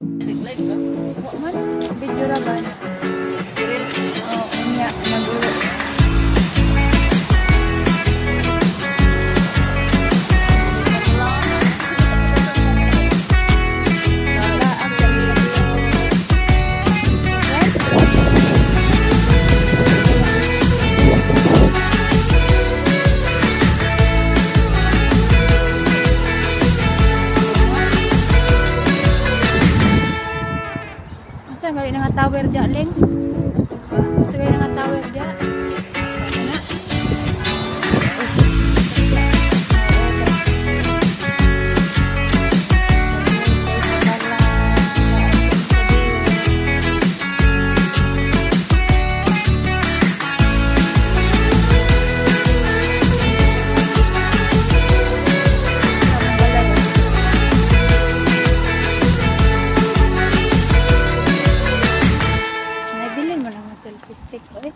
Nag-live ka? Wa man, video ra ba? Reels. Oo, unya, nag-uwi. Wala ang Asa gali nga tower dia, Leng? Asa gali nga tower dia? Ana. Nabilin mo lang ang selfie stick ko eh.